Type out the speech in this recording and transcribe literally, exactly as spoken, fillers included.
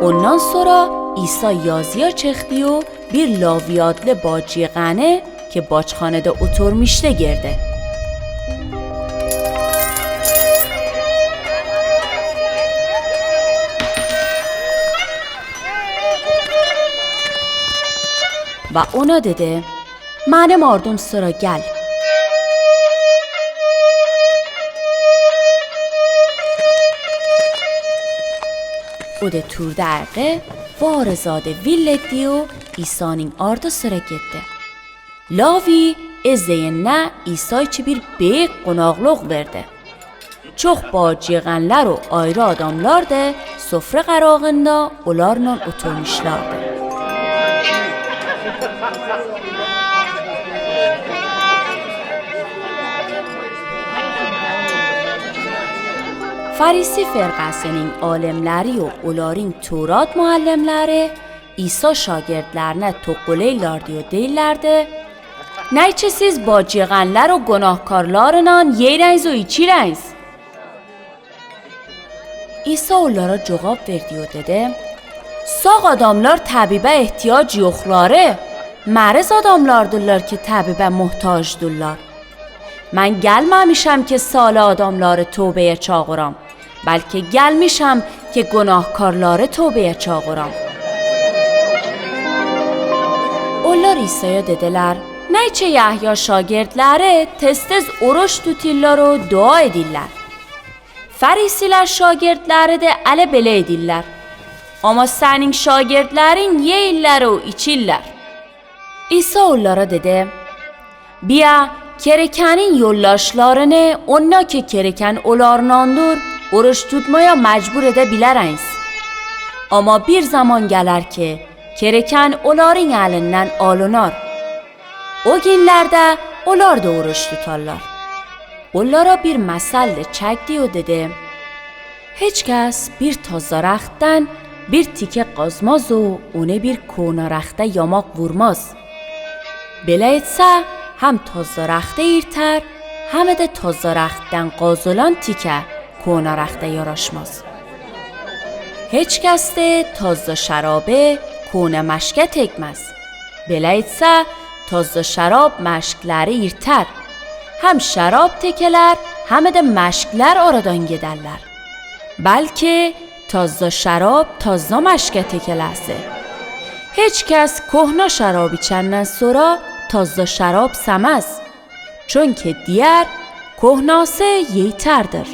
Ondan sora İsa yazıya çekdiyo bir Lavi adlı bacı yığanı ki bacxanada oturmuştı girdi. Ve ona dedi: Mani mardum sıra gel. O de turdı ayaqı, varı zadı villetdi o İsanın ardı sıra gitti. Lavi, e zeyinne İsa içi bir beyik qonaqlıq verdi. Çoq bacı yığanlar o ayrı adamlar da sofra qırağında olarnan oturmuşlardı. Farisi firqasının alimleri o oların Tevrat muallimleri İsa şagirdlerine toquleylardı o deyllerdi: Neyçe siz bacı yığanlar o gunahkarlarınan yeyreynz o içireynz? İsa olara cogap verdi o dedi: Sağ adamlar tabibe ihtiyac yoqları, mariz adamlardırlar ki tabibe muhtacdırlar. Men gelmemişem ki salih adamları tovbeye çağıram, belki gelmişem ki gunahkarları tovbeye çağıram. Olar İsaya dediler: Neyçe Yahya şagirdleri tez-tez oruç tutullar o dua ediller. Farisiler şagirdleri de ele bele ediller. Ama senin şagirdlerin yeyiller o içiller. İsa olara dedi: Biya kerekenin yoldaşlarını, onnaki kereken olarnandır, oruç tutmaya mecbur ede bilereynz. Ama bir zaman geler ki, kereken oların elinden alınar. O günlerde olar da oruç tutarlar. Olara bir mesel de çekdi o dedi: Hiç kes bir tazza rehtden bir tike qazmaz o onı bir kona rehte yamaq vurmaz. Bele etse, hem tazza rehte irter, hem de tazza rehtden qazılan tike kona rehte yaraşmaz. Hiç kes de tazza şarabi kona meşke tekmez. Bele etse, tazza şarab meşkleri irter. Hem şarab tekeler, hem de meşkler aradan gederler. Belki tazza şarab tazza meşke tekelesi. Hiç kes kohna şarab içenden sora tazza şarab semez. Çünki diyer, kohnası yeyterdir.